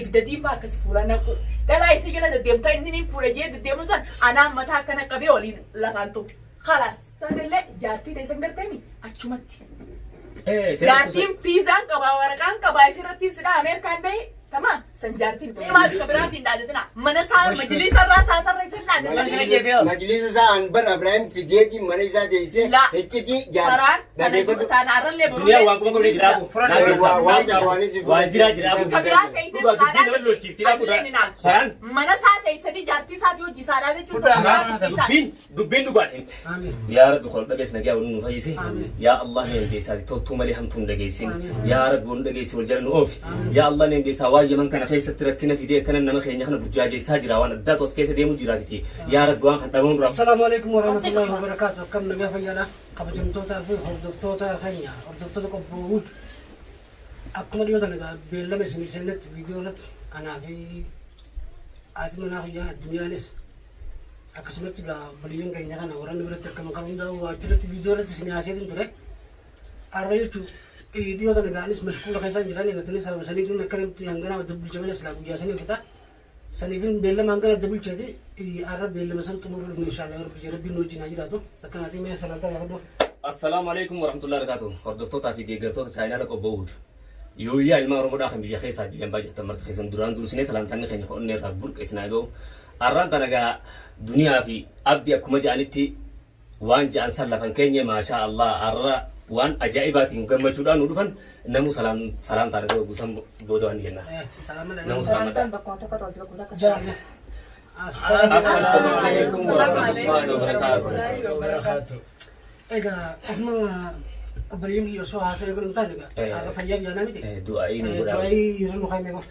Ibidda diimaa akkasi fuula naqu. Dhalaa isii jala deddeemtaa inni niin fuula jee deddeemu san anaan mataa akkana qabee waliin lafaan tuqu. Khalaas. Taatellee jaartii teessan garteemi achumatti. Jaartiin fiizaan qabaa waraqaan qabaa ifirratti sidhaa Ameerikaan bahe tamaam san jaartiin. Maal bika biraatiin dhaadatina mana isaa majliisa irraa saatarra isin dhaadatina. Majlisa isaa an bar Abrahaam fideeti mana isaa teessee La. iccitii Karaan jaarsa. tana tanaarrallee Duniyaa waan kuma qabne jiraa bu. Waan daawwanis Waan jiraa jiraa bu. Kabiraa fe'itee Dhugaa dubbii nama lolchiifti dhaa Anillee ni naafu. Karaan Mana isaa teessanii jaartii isaatii hojii isaadhaa jechuun tokko dubbiin dubbiin dhugaadha. Amiin. Yaa Rabbi kol dhabees nagaa wal nu fayyisi. Amiin. Yaa Allah ni dandeessaati toltuu malee hamtuu hin dhageessin. Amiin. Yaa Rabbi wal nu dhageessi wal jala nu oofi. Yaa Allah ni dandeessaa waan Yaman kana keessatti rakkina fidee akkana nama keenya kana burjaajeessaa jira waan addaatu as keessa deemu jiraatiti. Yaa Rabbi waan kan dhabamu irraa Assalaamu alaikum warahmatullahi wabarakatuh. Akkam nagaa fayyaadha. Kabajamtootaa fi hordoftoota keenya hordoftoota qobboo Wood. Akkuma dhiyoo tana egaa beellama isin seennetti viidiyoo irratti anaa fi haati manaa kiyyaa addunyaanis akkasumatti egaa obboleeyyan keenya kana warra biratti argaman kan hundaa waajjiratti viidiyoo irratti isin haaseetiin ture. Har'a jechuun dhiyoo tana egaa anis mashquula keessaan jiran eegatanii sababa saniitiin akkanatti hanganaa adda bulchamee silaa guyyaa sanii fixa. Saniifin beellama hangana adda bulcheeti har'a beellama san xumuruu dhufne inshaallah rabbi jee rabbiin nu wajjin haa jiraatu. Takkanaatii mee salaamtaa gaafadhu. Assalaamu alaikum warahmatullahi wabarakatuh. Hordoftootaa fi deeggartoota chaayinaala Qobboo Wood. Yooyyaa ilmaan Oromoodhaa kan biyya keessaa biyya ambaa jirtan marti keessan duraan dursinee salaamtaan keenya onnee irraa burqe isin haa ga'u. Arraan tana gaa duniyaa fi abdi akkuma ja'anitti waan ja'an san lafan keenye maashaa Allah arra waan ajaa'ibaatiin gammachuudhaan nu dhufan namuu salaam salaamtaan ta'uu guusan booda waan jenna. Namuu salaamadha. Salaamtaan bakkuma tokko tolti bakkuma takka Jaalla. Assalaamu alaikum warahmatullahi wabarakatuh. Egaa akkuma obboleeyyan kiyya osoo haasa'ee godhu hin taane egaa har'a fayyaa biyyaanaa miti. Du'aa'ii nu godhaa. Du'aa'ii yeroo nu kaa'ame qaba.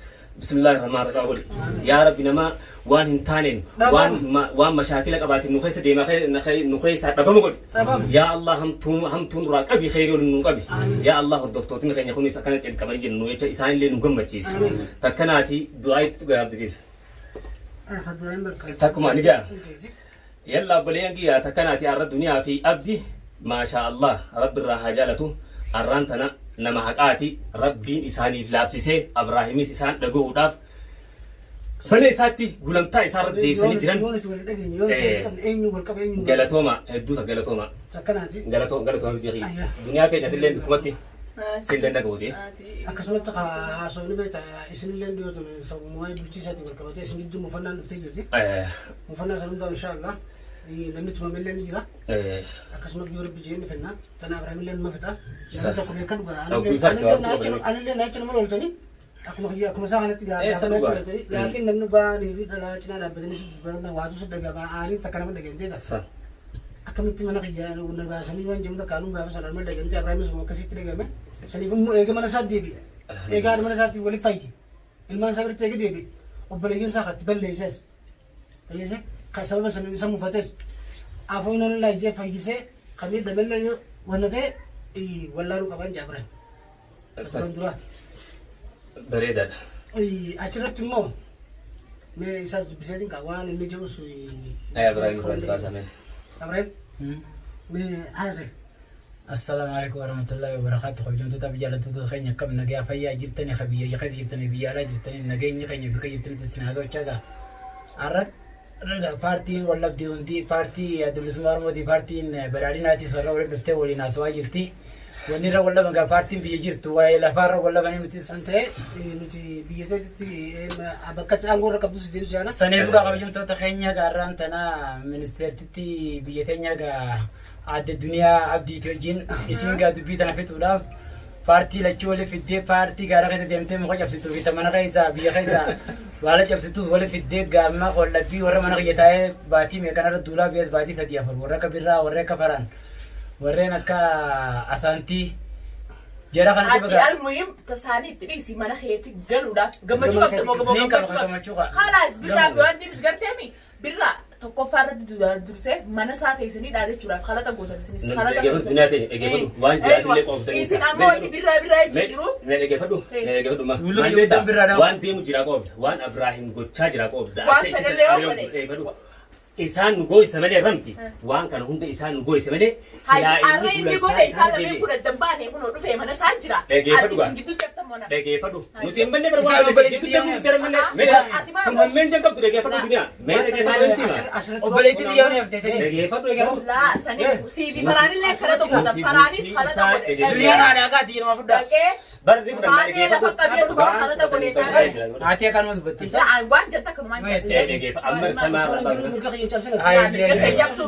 Bismillaahi rahmaan rahiim. Yaa Rabbi nama waan hin taaneen waan waan mashaakila qabaatiin nu keessa deemaa nu keessaa dhabama godhi. Dhabama. Yaa Allah hamtuu hamtuun duraa qabi kheyrii waliin nu qabi. Yaa Allah hordoftootni keenya kunis akkana calqabanii jiran nu jecha isaanillee nu gammachiisi. Takkanaati du'aa itti gaabditeessa. Takkuma ni ga'a. Yalla obboleeyyan kiyya takkanaati arra duniyaa fi abdi maashaa Allah rabbi irraa haa jaalatu arraan tana nama haqaati rabbiin isaaniif laaffisee Abraahimis isaan dhagahuudhaaf mana isaatti gulantaa isaa irratti deebisanii jiran Yoo nuti wal dhageenye yoo nuti wal qabne eenyu wal qaba eenyu galatooma hedduu ta galatooma Takkanaati. galatooma galatooma biyya kiyya Ayya. duniyaa teenyatillee bikkumatti sin danda'uuti Akkasumatti haasofni beekta isinillee dhiyoo tun sababuma waa'ee bultii isaatiin wal qabatee isin gidduu mufannaan dhuftee jirti. Mufannaa san hundaa inshaallah namni tumamillee ni jira. Akkasumas yoo rabbi jee ni finna. Tana Abrahaamillee numa fixa. Namni tokko beekan dhugaa. Anillee naacha nama loltanii akkuma kiyya akkuma isaa kanatti gaafa naacha loltanii laakiin namni baanii fi dhalaa cinaa dhaabbatanii si waatu si dhagama aaniin takka nama dhageen beekta. Akkamitti mana kiyya na baasanii waan jedhamu takka anuun gaafa sana nama dhagamte Abrahaamis akkasitti dhagame. Saniif immoo eega mana isaa deebi'e. Eegaa mana isaatti wali fayye. Ilmaan isaa biratti eega deebi'e. Obboleeyyan isaa katti balleesses. Fayyise kan sababa saniin isa mufates. Afuun Allah jee fayyisee kan miidhamellee yoo wanna ta'e wallaaluu qaban jaa Abrahaam. Duraan duraa. Bareedaadha. Achirratti immoo mee isaas dubbiseetiin qaba waan inni jedhus. Abrahaam irraa si baasame. Abrahaam mee haasa'e. Assalaamu alaikum warahmatullahi wabarakatuh. Kabajamtoota fi jaallattoota keenya akkam nagaa fayyaa jirtanii ka biyya keessa jirtanii biyya alaa jirtanii nageenyi keenya bakka jirtanitti isin haa ga'u gaa. Har'a ragaa paartiin wallabdee hundi paartii adda bilisummaa Oromootii paartiin badhaadhinaatis warra waliin dhuftee waliin haasawaa jirti. Wanni irra wallaban gaa paartiin biyya jirtu waa'ee lafaa irra wallabanii nuti Kan ta'e nuti biyya teetitti bakka aangoo irra qabdus deemsu yaana. Saniif gaa kabajamtoota keenya gaarraan tana ministeertitti biyya teenya gaa aadde Duniyaa Abdiiti wajjin isiin gaa dubbii tana fixuudhaaf paartii lachuu wali fiddee paartii gaara keessa deemtee muka cabsituu fi ta mana keessa biyya keessa baala cabsitus wali fiddee gaamma qollabbii warra mana kiyya taa'ee baatii meeqanarra duulaa biyas baatii sadii afur warra akka birraa warra akka faraan warreen akka asaantii jara kanatti Ati baga almuhim tasaanii itti dhiisi mana keetti galuudhaaf gammachuu Mana qabda moo keetti- Niin qaba, gammachuu gammachuu qaba. Khalaas birraa fi Gammachuu. wanti nis garteemi birraa tokkoffaa irratti dursee mana isaa teessanii dhaadachuudhaaf kalata gootan isinis kalata Dhaggeeffadhu duniyaa teenya dhaggeeffadhu waan jiraatillee qoobdanii. Isin ammoo wanti birraa birraa jechuun jiru Mee dhaggeeffadhu mee dhaggeeffadhu ma. Duula Maal yoo beektaa? birraa dha. Waan deemu jira qoobda waan Abrahaam gochaa jira qoobda. Waan Akka isin fedhallee yoo ari'oo godhe. dhaggeeffadhu. Isaan nu gooysa malee ramti. Waan kana hunda isaan nu gooysa malee silaa Har'a inni inni godhe gulantaa isaa isaa lameen deebi'e. kun addan baane kunoo dhufee mana isaa jira. Dhageeffadhu Ati gaa. isin gidduu cabtan mona. Dhageeffadhu. Nuti hin banne Isaan barbaadu. obboleettii Gidduu biyya gara malee. Mee Ati maal kan hammeen jalqabdu dhageeffadhu duniyaa. Mee dhageeffadhu siima. Obboleettii biyya hafte sanii. Dhageeffadhu dhageeffadhu. Laa sanii siifi faraanillee kana tokko tan faraanis kana tokko Duniyaan haadha akaati jedhama fudhaa. Dhaqee Barri fudhanna Baanee lafa dhageeffadhu. qabee dhugaa kana tokko deetaa. Haati akkanuma dubbatti. Laa waan jetta akkanumaan jette. Dhageeffa. Amma samaa Osoo irraa hin mirga kiyya cabsina. Haayee. Mirga cabsuu.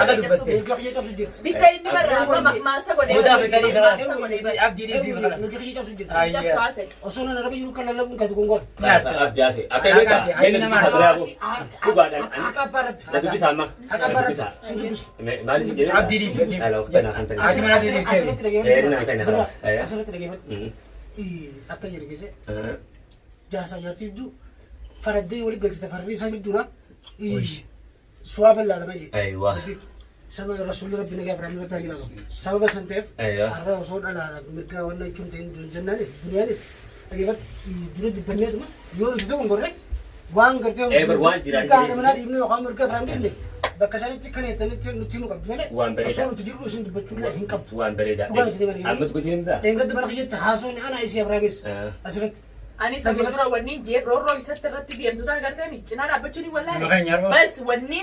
Akka dubbatte. Mirga kiyya cabsu jirti. Bikka inni barraa maasa godhee. Booda fitanii karaa. Maasa godhee bara. Abdii dhiisii karaa. Mirga kiyya cabsu jirti. Haayee. Cabsu haasa'e. Osoo nan araba jiru kan lallabuun kan gongor. Abdii haasa'e. Akka beekaa. Mee na dubbisa biraa boo. Dhugaadhaan. Akka abbaa rabbi. Na dubbisa amma. Akka Na abbaa rabbi. dubbisa. Sin dubbisu. Maaliif jedhee? Abdii dhiisii. Ala waqtanaa kan ta'e. Ati mana siif Asirratti Dheerina kan ta'e. dhageeffadhu. Asirratti dhageeffadhu. Akka jedhe geesse jaarsaa jaartii jidduu faraddee walitti galchite farri isaan jidduudha. Suwaa bal'aa lama jedhe. Aywa. Saba rasuulli rabbi nagaa fi rahmata ta'a jiraatu. Sababa san ta'eef Aywa. har'a osoo dhalaadhaaf mirga waan jechuun ta'in jennaanis duniyaanis dhageeffadhu dura dubbanneetuma yoo nuti ta'u hin gorre waan gartee Eh, bar waan jiraa mirga haadha manaa dhiibne yookaan mirga biraan dhiibne bakka sanitti kan jettanitti nutti himu qabdu malee Waan bareedaa. osoo nuti jirru isin dubbachuullee hin qabdu. Waan bareedaa. Dhugaan isin hima. Amma gochuun hin ta'a. Dheengadda mana kiyyatti haasawni ana isii Abrahaamis asirratti. Ani isa dura wanni jee roorroo isatti irratti deemtu tan agartee cinaa dhaabbachuun hin Nama wallaale. keenya arba. Bas wanni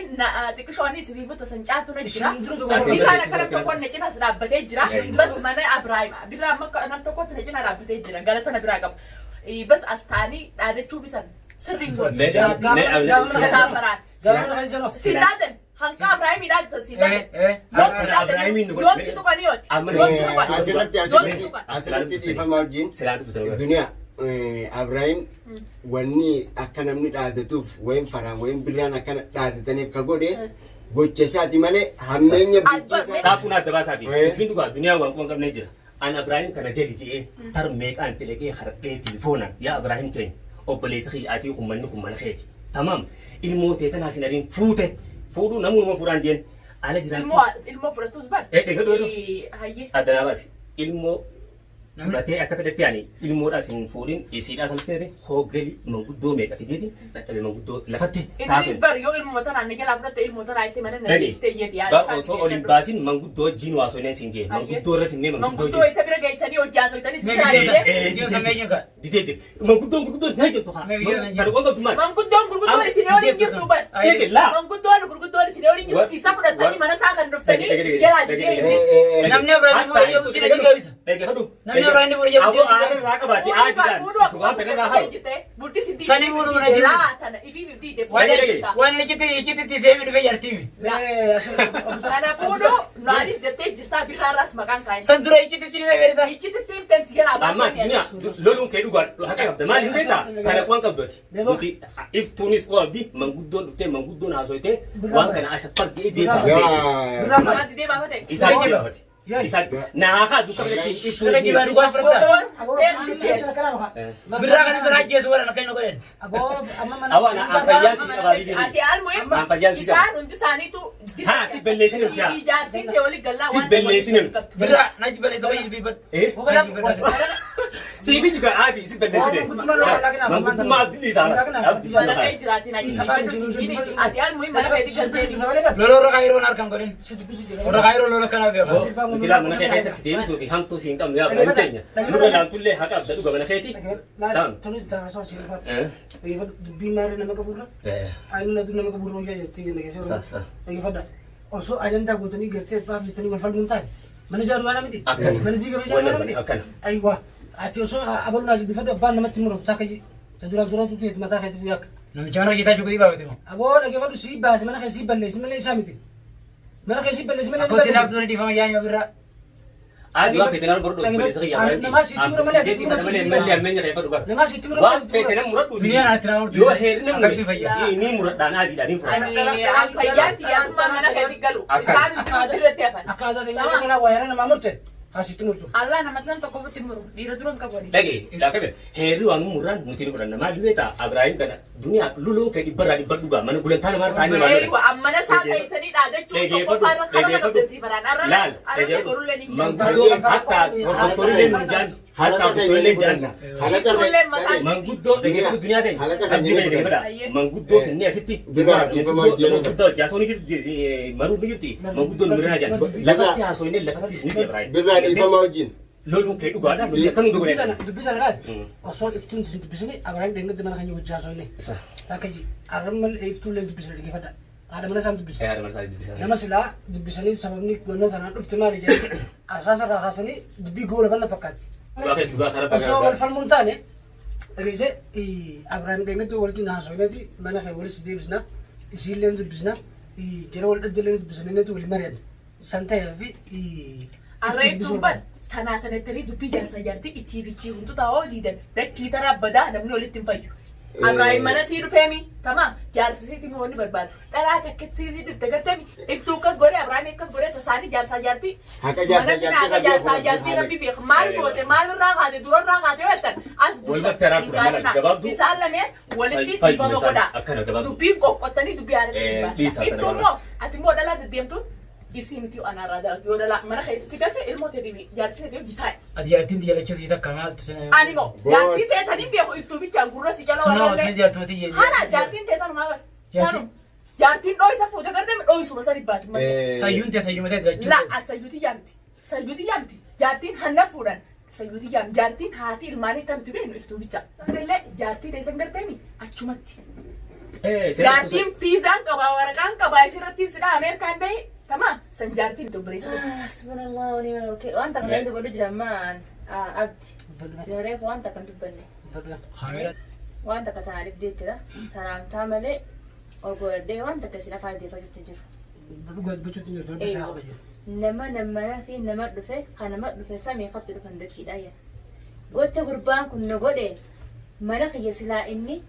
xiqqishoo ani sibiifota san caatu na jira. Isin dura Birraan akka nam tokkoon na cinaas dhaabbatee jira. Isin Bas mana Abrahaim birraa amma akka nam tokkotti na cinaa dhaabbatee jira. Galata na biraa qaba. Bas as taanii dhaadachuuf isan sirriin godhu. Mee Isaa faraan. Gaafa mana keessa Siin dhaadan hanqa Abrahaimii dhaadatan siin dhaadan. Eh. Yoom si dhaadan Abrahaimiin nu godhe. yoom si tuqanii yooti. Amma Yoom si tuqan. Asirratti Yoom si asirratti tuqan. asirratti dhiifama wajjin. Silaan dubbatan. Duniyaa Abrahaim wanni akka namni dhaadatuuf wayin faraan wayin birraan akkana dhaadataniif ka godhe gocha isaati malee hammeenya bultii isaa. Dhaabuun adda baasaati. Eh. Dubbiin dhugaa duniyaa waan quban qabnee jira. An Abrahaim kana gadi je'ee tar meeqaan itti dhaqee harqee telefoonaan yaa Abrahaim keenya obboleessa kiyya atii kun manni kun mana keeti. Tamaam ilmoo tee tanaa sin ariin fuute fuudhuu namuu fuudhaan jeen ala jiraattu. Ilmoo ilmoo fudhatus bar. Eh, dhega dhoo dhoo. Hayyee. Addanaa baasi. Ilmoo fudhatee akka fedhetti ani ilmoodhaas hin fuudhin isiidhaas hin fuudhin hoogali manguddoo meeqa fideeti dadhabe manguddoo lafatti Innis taasisu. bar yoo ilmoo tanaan ni jalaa fudhatte ilmoo tanaa itti mana na Dhagi. geessitee jeeti yaada Ba isaa osoo ol hin baasin manguddoo wajjin waa osoo hin jee manguddoo irra finnee manguddoo Manguddoo wajjin. isa bira geessanii hojii haasoftanis Mee jira biyya jee. Eh, Biyya san meeshaan ka. Didee jira. Manguddoon gurguddoon na jettu haa. Mee biyya san Kan qofa qabdu maali? Manguddoon gurguddoon isin waliin jirtu bar. Eege laa. Manguddoon gurguddoon isin waliin jirtu isa fudhatanii mana isaa kan dhuftanii Dhage, jalaa dhage, didee dhage, inni. Namni Abrahaim fuudhee yoo bultii dhaqee gaafisa. Dhaggeeffadhu. Namni Abrahaim fuudhee yoo Aboo bultii aara irraa qabaate aadiidhaan. Waan fedhe irraa haru. Bultii si Sanii fuudhuu mana jiru. Laa tana ifii biftii Waan Dhage, dhage. waan ichitti ichitti seemi dhufee jartiimi. Kana fuudhuu naanis jettee jirtaa birraarraas maqaan kaa'e. San dura ichitti sinimee beerisa. Ichitti himteen si jalaa Amma duniyaa loluun kee dhugaa haqa qabda maali hin beektaa kana waan qabdu ati. Nuti iftuunis qabdi manguddoon dhuftee manguddoon haasoytee waan kana ashaffar jedhee deemaa. Yaa. Maqaan didee baafate. Isaa deebifate. Isaa naa haa dukkana iftuunis. Dhage jibaa dhugaa fudhatta. Birraa kana sana ajjeesu godhan akka inni godhan. Awaan fayyaan si qabaa biyya. Ati almuhim Aan fayyaan si qaba. isaan hundi isaaniitu Haa, si balleessine nuti haa. Ijaartiin tee waliin gallaa Si balleessine nuti. Birraa na jibaleessa wayii jilbiifadhu. Eh? Si biji ba adi si balleessine. Manguddummaa abdii isaa. Abdii Mana isaa. kee jiraatiin ati jibadhu ati almuhim mana keetti galteeni. Lola warra kaayiroo harkaan godhin. Warra kaayiroo lola kanaa beekaa. Biqilaa mana kee keessatti deebisuu fi hamtuu si hin qabnu yaa abbaan keenya. Dhuga laaltullee haqa abda dhuga mana keeti. Eh? Dubbii maarree nama qaburra Eh. ani aduu nama qaburra hojjaa jettee jenna keessa Sa sa. Dhaggeeffadha. Osoo ajandaa guutanii gartee baaf jettanii wal falmuun taane mana ijaaruu waan miti. Akkana. Mana diigaa ijaaruu waan miti. Akkana. Ayiwa. Ati osoo abaluu naa jibbifadhu abbaan namatti muratu takka ta duraan duraan tuuti mataa keetti yakka. Namicha mana hojjetaa shukutii baafate moo. Aboo dhaggeeffadhu sii baase mana kee sii balleessi malee isaa miti. Mana kee sii balleessi malee. Akkootti laaftuu ni dhiifama yaa'ii birraa. Adi waan feetan muradu obboleessa kiyya abbaan. Namaa sitti mura malee ati Malee muratu. malee ammeenya kee fadhu bara. Namaa sitti mura Waan malee. feetan muradhu. Duniyaan ati naa murtu. Yoo heerina Akkamitti mure fayyaa? ni muradhaan adiidhaan ni fudhadha. Ani fayyaan xiyyaasummaa mana keetti galu isaan hundi irratti hafan. Akka aadaa ta'e nama waa heera namaa murte. Haa sitti murtu. Allah namatti nam tokko ofitti muru. Dhiira dura hin qabu ani. Dhagee laaqabe heerri waan murraan nuti ni fudhanna maali beektaa Abiraahim kana duniyaa luluun kee dhibbarraa dhibba dhugaa mana gulantaa namaa taa'anii waan Eeywa ammana isaa keessanii dhaadachuu tokkoffaa irra kalama qabdan sii baraan. Arra Laal arra borullee ni jira. manguddoo hatta hordoftoonni nu jaan hatta hordoftoonni jaan Ijoolleen mataa manguddoo dhageeffatu duniyaa ta'e Halaqa kan abdii jedhu fayyadamee fudhanna. badha manguddoo finnee asitti Birraa dhiifama hojii yeroo manguddoo jaasoo ni jirti maruu ni jirti manguddoo nu birraa jaan lafatti haasofne lafatti ni deebraa Birraa dhiifama wajjin. loluun kee dhugaadha lolli akkam Dubbii dhugaadha tana dubbii tana laal. Osoo iftuun isin dubbisini Abiraahim dheengadda mana keenya wajjin haasofne. Takka ji arra iftuun illee dubbisne dhaggeeffadha. Haadha mana isaan dubbisne. Nama silaa dubbisanii sababni gonnoo tanaan dhufte maali jedhanii asaasa irraa kaasanii dubbii goola bal'aa fakkaatti. Osoo wal falmuun taane dhageessee Abiraahim dheengadda walitti haasofneeti mana kee walis deebisna isiillee dubbisna jara wal dhaddeellee dubbisneeti wal mari'anne. San ta'ee fi Arra iftuun ban tanaa tanattanii dubbii jaarsa jaartii ichii bichii hundu taa'oo diidan dachii taraa badaa namni walitti hin fayyu. Abrahaam mana sii dhufeemi tamaam jaarsi siiti mi wanni barbaadu dhalaa takkitti sii dhufte garteemi iftuu akkas godhe Abrahaam akkas godhe tasaanii jaarsaa jaartii. Haqa jaarsaa Mana jaartii haqa jaarsaa qabdee jaartii fudhachuu rabbi beek maal goote maal irraa kaate durarraa kaate yoo jettan as Walumatti araarsuudha mala gabaabduu. Isaan lameen walitti Fayyu dhiifama isaan godhaa. akkana gabaabduu. Dubbiin qoqqottanii dubbii haadha Dhiisaa baasa. kana Iftuu immoo ati immoo dhalaa deddeemtuun isii miti anaarraa dalagdu yoo dhalaa mana keetti galte ilmoo teetii jaartii teetii hojii taa'e. Ati jaartiin tiyya sii takka maaltu sana. Ani moo jaartii teetanii beeku iftuu bichaan gurra si jala Tunaa warrallee. otoo jaartumati jee. Kana jaartiin teetan maal bara? Jaartiin- Tanum jaartiin dhooyisa fuute gartee dhooyisuma sadi baati malee. Sayyuun tee sayyuma ta'e jiraachuu. La sayyuuti yaamti. Sayyuuti yaamti. Jaartiin hanna fuudhan. Sayyuuti yaam jaartiin haati ilmaanii tantu beenu iftuu bicha. Illee jaartii teessan garteemi achumatti. Jaartiin fiizaan qabaa waraqaan qabaa ifirratti sidhaa Ameerikaan bahi tamaam san jaartiin obboleessa. Subhanallah wa ni'mal wakiil. Wanta kana dubbadhu jira ammaan abdi. Gareef wanta kan dubbanne. Kaamera. Wanta akka ta'aniif dee jira. Salaamtaa malee ol godhadhee wanta akka isin afaan deeffachuutti jiru. Dhugaa dubbachuutti hin jirtu rabbi isaa kabaju. Nama namana fi nama dhufe kan nama dhufe samii qofti dhufan dachiidha yaa. Gocha gurbaan kun na godhe mana kiyya silaa inni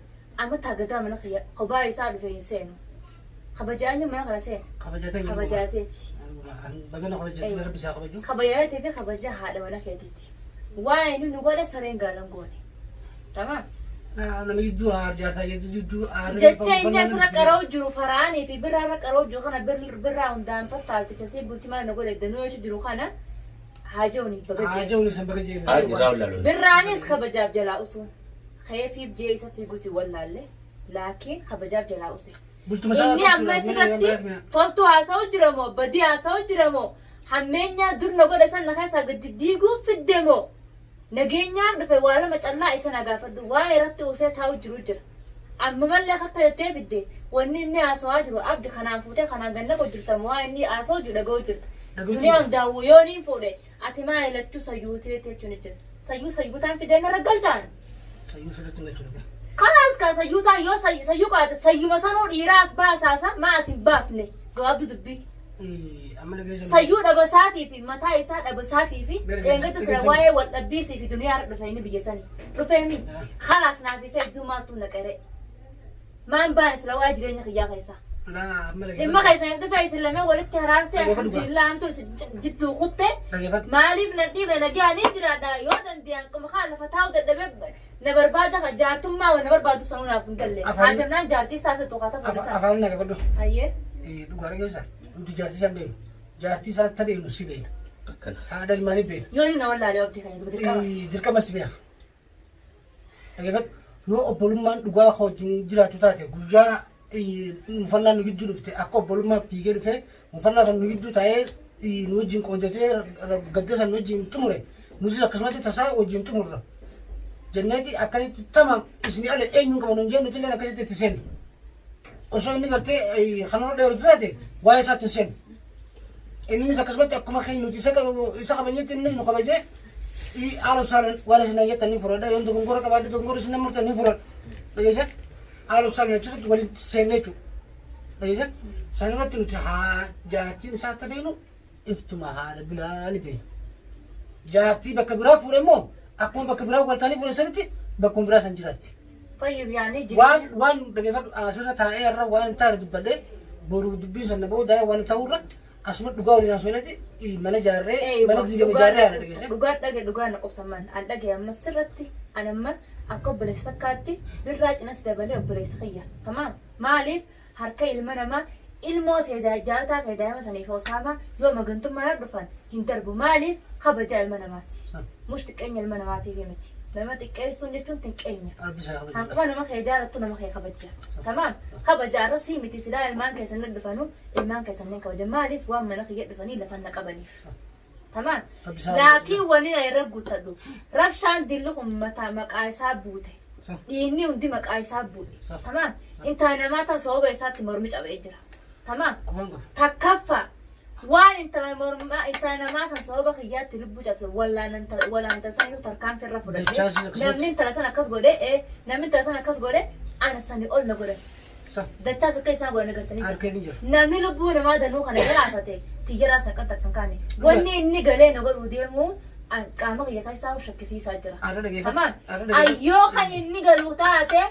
amma taagadaa mana kiyya kophaa isaa dhufe hin seenu. Kabajaanyu mana kana seena. Kabajatee jiru. Kabajaateeti. Bagana kabajatee rabbi isaa kabaju. Kabajaatee fi kabaja haadha mana keetiiti. Waa inni nu godhe sareen gaalan goone. Tamaam. Nama gidduu jaarsaa gidduu Jecha inni asirra qara'u jiru faraanii fi birraarra qara'u jiru kana birraa hundaan fattaalticha si bulti maal na godhe danuu jechu jiru kana haaja'uun baga jee. Haaja'uun isin baga jee. Birraanis kabajaaf jalaa usuun keefiif jee isa fiigusi wallaalle laakiin kabajaaf jalaa use. Bultuma isaa Inni amma asirratti toltu haasa'u jira moo badii haasa'u jira moo hammeenyaa dur na godhe san na keessaa gadi diiguu fidde moo nageenyaan dhufe waa lama callaa isa na gaafadhu waa irratti usee taa'u jiru jira. Amma mallee akka jettee fidde wanni inni haasawaa jiru abdi kanaan fuutee kanaan ganna koo jirta moo waa inni haasa'u jiru dhaga'u jirta. Duniyaan daawwu yoo niin fuudhe ati maa ilachuu sayyuu teete jechuun jira. Sayyuu sayyuutaan fidee narra galchaan. Sayyuu sirriitti hin galchuudha. Kanaas ka sayyuutaan yoo sayyuu qaate sayyuma sanuu dhiiraas baasaasa maa as hin baafne gabaabdu dubbii. Amma dhageessa. Sayyuu dhabasaatii fi mataa isaa dhabasaatii fi eeggattu sira waa'ee wal dhabbiisii fi duniyaa irra dhufe inni biyya sanii. Dhufeemi kalaas naaf isa hedduu maaltu na qere. Maan baane sira waa'ee jireenya kiyyaa keessaa. Laa amma Dhimma dhageeffadhu. keessan dhufe isin lameen walitti haraarsee alhamdulillah hamtuun isin jidduu kutte. Dhageeffadhu. Maaliif na dhiibne nagaa ni jiraadha yoo danda'an qoma kaa lafa taa'u dadhabee na barbaada jaartummaa na barbaadu sanuu naaf hin galle. Haajamnaan jaartii isaa fixu haa ta'u isaa. Afaan na gaafadhu. Hayyee. Dhugaa dhageessa. Nuti jaartii isaa hin beeknu. Jaartii isaa ta beeknu si beekna. Haadha ilmaanii beekna. Yoo inni na wallaalee abdii kan dubbate qaba. Dirqama si beeka. Dhageeffadhu. Yoo obbolummaan dhugaa wajjin jiraatu taate guyyaa mufannaan nu gidduu dhufte akka obbolummaan fiigee dhufee mufannaa kan nu gidduu taa'ee nu wajjin qooddatee gadda san nu wajjin xumure nutis akkasumatti tasaa wajjin xumurra. Jenneeti akkasitti tama isin ala eenyuun qaban hin jennu illee akkasitti itti seenu. Osoo inni gartee kanarra dheeratu taate waa'ee isaatti hin seenu. Innis akkasumatti akkuma keenya nuti isa isa kabajnetti inni nu kabajee haala saalan waan isin jettan ni fudhadha yoo dogongora qabaadhe dogongora isin murtan ni fudhadha. Dhageessa haala saalan achirratti walitti seenne jechuudha. Dhageessa san irratti nuti haa jaartiin isaa akka beeknu iftuma haala bilaali beeknu. Jaartii bakka biraa fuudhe immoo akkuma bakka biraa waltaanii fuudhe sanitti bakkuma biraa san jiraatti. Tayyib yaani Waan waan dhageeffadhu asirra taa'ee irra waan hin taane dubbadhee boru dubbiin sana booda waan ta'urra Asuma dhugaa waliin haasofneeti mana ijaarree mana diigame ijaarree haala dhageesse. Dhugaa dhage dhugaa na qubsaman an dhage amma sirratti an amma akka obboleessa takkaatti birraa cinas dabalee obboleessa kiyya tamaam maaliif harka ilma namaa ilmoo tee jaartaa kee daa'ima saniif Osaamaa yoo magantummaa dhufan hin darbu maaliif kabajaa ilma namaati mush xiqqeenya ilma namaatiif miti nama xiqqeessuun jechuun xiqqeenya. Rabbi isaa kabaju. Hanquma nama kee jaalattu nama kee kabajja. Tamaam kabaja irra sii miti silaa ilmaan keessan dhufanu ilmaan keessan ni kabaja maaliif waan mana kiyya dhufanii lafa na qabaniif. Tamaam Rabbi isaa laakiin wani na irra guuttadhu rabshaan dilli kun mataa maqaa isaa buute. Dhiinni hundi maqaa isaa buute. Tamaam intala namaa tam sababa isaatti mormi cabee jira. Tamaam Kumaan qaba. takkaffaa waan intala mormaa intala namaa san sababa kiyyaatti lubbuu cabse wallaan intala san iyyuu tarkaanfii irra fudhate Dachaasii akkasumas. namni intala san akkas godhe namni intala san akkas godhe ana sanii ol na godhan Sa. dachaas akka isaan godhan agartanii jiru. Harkeen jiru. Namni lubbuu namaa danuu kana galaafate xiyyaraa san qaxxa kan kaane wanni inni galee na godhuu deemu qaama kiyya keessaa shakkisiisaa jira. Arra dhageeffadhu. Tamaan Arra dhageeffadhu. ayyoo kan inni galu taate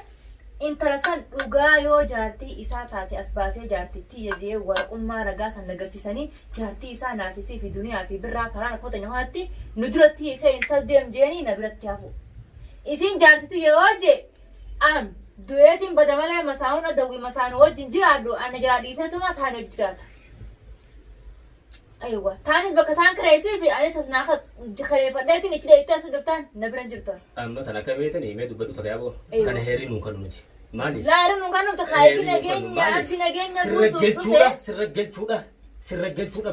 intala san dhugaa yoo jaartii isaa taate as baasee jaartichi jejee waraqummaa ragaa san agarsiisanii jaartii isaa naafisii fi duniyaa fi birraa karaan akkuma kanatti nu duratti hiikee intal deem jeeni na biratti hafu. Isin jaartitti yeroo jee an du'eetiin bada malee masaa'uun adawwi masaanuu wajjin jiraadhu ana jiraa dhiiseetuma taan hojii jiraata. Aywa taanis bakka taan kireessii fi anis as naa kireeffadheetiin ichi dheettee as dhuftaan na bira hin jirtu. Amma tana akka beektan himee dubbadhu takka yaaboo. Eeyyo. Kana heerii nuun kan nuti. Maaliif? Laarin nu kan nuti kaayiti nageenya abdi nageenya Sirra buusuuf galchuudha, dhufe sirra galchuudha, sirra galchuudha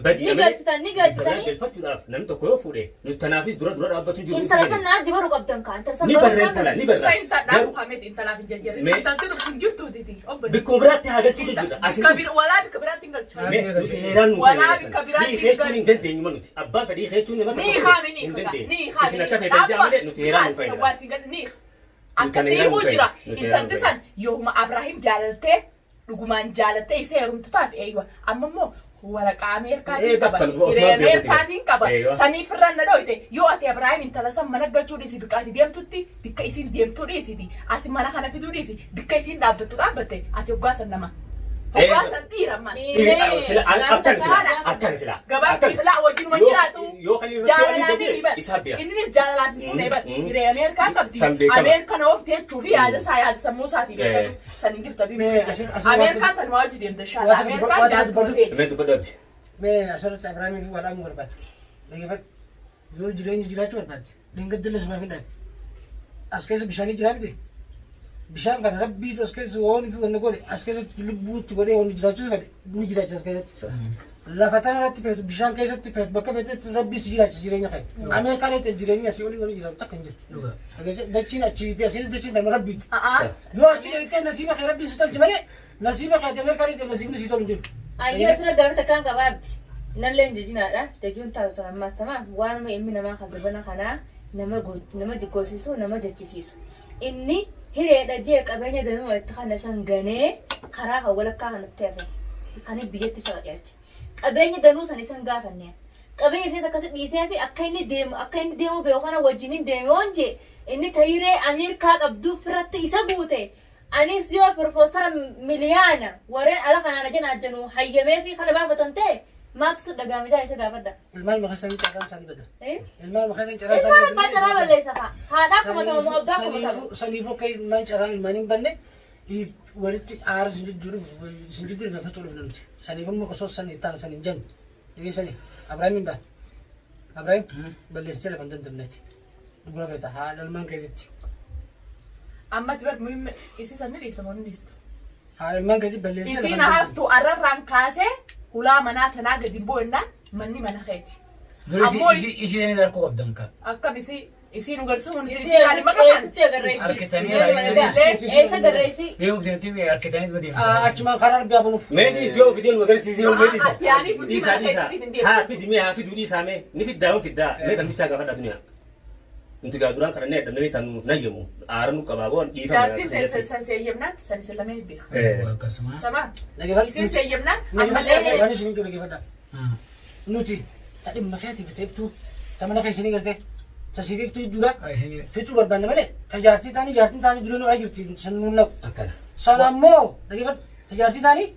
badii. Ni galchitan, ni galchitanii. Galfachuudhaaf namni tokko yoo fuudhe nuti tanaafis dura dura dhaabbatu jiru. Intala san naa jibaru qabdan kaa intala san Ni baruu barreen tala, qabdan. ni barra. Isa intala Muhammed intalaaf hin jarjarre. Mee- Intalti dhuftu hin jirtu titi. Obbo. Bikkuma biraatti haa galchuu jechuudha. Asin Bikka bir walaa bikka biraatti hin galchu. Mee nuti heeraan nu Walaa bikka biraatti Ni hin heechuun hin dandeenyu ma nuti. Abbaan fedhii heechuun nama Ni tokko haami ni hin kaga. dandeenyu. Ni haami. Isin akka feetan ja'a malee nuti heeraan nu fayyada. Waan si gad ni. Akka kana heeraan deemuu nu jira. fayyada. Nuti heeraan nu Intalti san yooma Abrahiim jaalattee dhugumaan jaalattee isa heerumtu taate eeywa. Amma immoo waraqaa Ameerikaatiin Ee, qaba. bakka nuti Hiree Osmaan beekuuti. Ameerikaatiin qaba. Eeywa. Saniif irraan na dhoyte yoo ati Abrahiim intala san mana galchuu dhiisi bikka ati deemtutti bikka isiin deemtuu dhiisiti. Asi mana kana fiduu dhiisi bikka isiin dhaabbattu dhaabbatte ati hoggaa san nama. Hoggaa san dhiira ammas. Sila akkan sila akkan sila. Gabaabbii laa wajjinuma jiraatu. Yoo kan irratti Jaalalaaf walii ni bar. isaa beeka. Innis jaalalaaf ni fuudhee bar. Hiree Ameerikaan qabdi. San beekama. Ameerikaan of jechuu fi yaada isaa yaada sammuu isaatii beekatu. San hin jirtu abii. Mee asir Ameerikaan tanuma wajji deemte shaala. Waan Ameerikaan tokko jaallatuma dubbadhu. feeti. Mee dubbadhu abdi. Mee asirratti Abiraamii fi Wadhaamuu barbaada. Dhageeffadhu. Yoo jireenya jiraachuu barbaadde dheengadda sumaaf hin dhaabe. As keessa bishaanii jiraa miti. Bishaan kana rabbiitu as keessa waan fi wanni godhe as keessatti lubbuutti godhee wanni jiraachuu fedhe ni jiraachisa as keessatti. Lafa tana irratti feetu bishaan keessatti feetu bakka feetetti rabbii si jiraachisa jireenya kee. Ameerikaan eetti jireenya asii olii wanni jiraatu takka hin jiru. Dhageesse dachiin achii fi asiinis dachiin nama rabbiiti. Yoo achi dheeyitee nasiiba kee rabbii si tolche malee nasiiba kee Ameerikaan eetti nasiibni si tolu hin jiru. Ayyoo asirra gaafa takkaan qaba abdi. Nalleen jajinaadha. Jajuun taatu tan ammaas tamaa waanuma ilmi namaa kan zabana kanaa nama nama goosisu nama jechisiisu. Inni hireedha jee qabeenya danuu itti kana san ganee karaa kan walakkaa kanatti hafe kan biyyatti isa qajeelche. Qabeenya danuu san isan gaafanneen. Qabeenya isaan akkasi dhiisee fi akka inni deemu akka inni deemu beeku kana wajjin hin deeme waan jee inni tayiree Ameerikaa qabduu firratti isa guute. Anis yoo pirofeesara miliyaana warreen ala kanaan ajana hayyamee fi kana baafatan ta'e maaltu si dhagaame isa gaafadha. Ilmaan maqaa carraan isaanii bada. Eh? Ilmaan maqaa carraan Ilmaan abbaa carraa balleessa fa'a. Haadhaa kuma ta'u moo abbaa kuma ta'u. Saniifuu akka ilmaan carraan ilmaan hin banne walitti aara isin jidduu isin jidduu dhufe fixuu dhufne nuti. Saniif immoo osoo san hin taane san hin jenne. Dhageessanii Abiraahim hin baane. Abiraahim balleessitee lafa hin dandamneeti. Dhugaa feeta haadha ilmaan keetitti. Amma ati bar muhimma isii san ni dhiifta moo ni dhiistu? Haadha ilmaan keetitti balleessitee Isiin haftu arrarraan kaasee hulaa manaa tanaa gadi bu'ennaan manni mana keeti. Dura Ammoo isii sanii darkuu qabdan ka. Akkam isii isii nu galchuu nuti Isii isii haali maqaa eessatti agarreessi? Harkitanii Eessa agarreessi? Deemuuf deemtee harkitanii deemtu. Achumaan karaa rabbi haa banuuf. Mee dhiisi yoo fideen magarsiisi yoo mee dhiisa. Ati yaani bultii Dhiisaa mana dhiisaa. keetiif hin deemtu. Haa fidi mee haa fiduu dhiisaa mee ni fiddaa yoo fiddaa mee kan bichaa gaafadhaa duniyaa. Nuti gaa duraan kadhannee dadhabnee tan nuuf nayyamu aara nu qabaa boon dhiifama. Jaartiin teessan san seeyyamnaan san isin lameen beeka. Akkasuma. Tamam. Dhageeffadhu. Isin seeyyamnaan ammallee Waan isin hin dhaggeeffadhaa. Nuti ta dhimma keetiif ta'iftuu ta mana keessanii galtee ta siififtuu jidduudha. Fixuu barbaanne malee ta jaartii taanii jaartiin taanii dureen horaa jirti san nuun naqu. Akkana. Sana ammoo dhaggeeffadhu ta jaartii taanii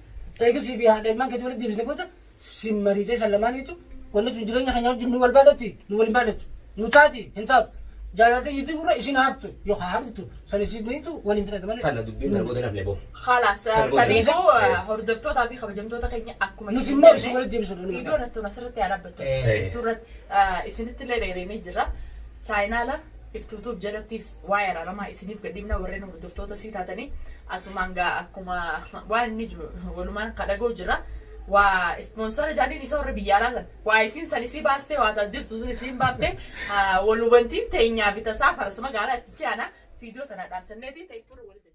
eegisii fi haadha ilmaan keetii walitti deebisne booda Si mariitee san lamaaniitu wanni tun jireenya keenya wajjin nu wal baadhatti nu wal hin baadhattu. Nu taati hin taatu. Jaalaltee jirti gurra isin haftu yookaan haftu san isiniitu waliin fixate malee. Tana dubbiin tana booda nafne boo. Khalaas Kan booda saniifuu nafne. hordoftootaa fi kabajamtoota keenya akkuma Nuti isin immoo jenne, isin walitti deebisuudha. Viidiyoon attuun asirratti haa dhaabbattu. Iftuu irratti isinitti illee dheereenee jira. Chaayinaala iftuutuuf jalattis waa'ee araaramaa isiniif gadhiifna warreen hordoftoota sii taatanii asumaan gaa akkuma waan inni jiru walumaan kadhagoo jira. Waa ispoonsara jaaniin isa warra biyya alaa san waa isiin san isii baastee waa taas jirtu sun isiin baaftee wal hubantiin teenyaa fi tasaa faras magaalaa itti ce'ana viidiyoo tana dhaamsanneeti ta'e iftuurra walitti.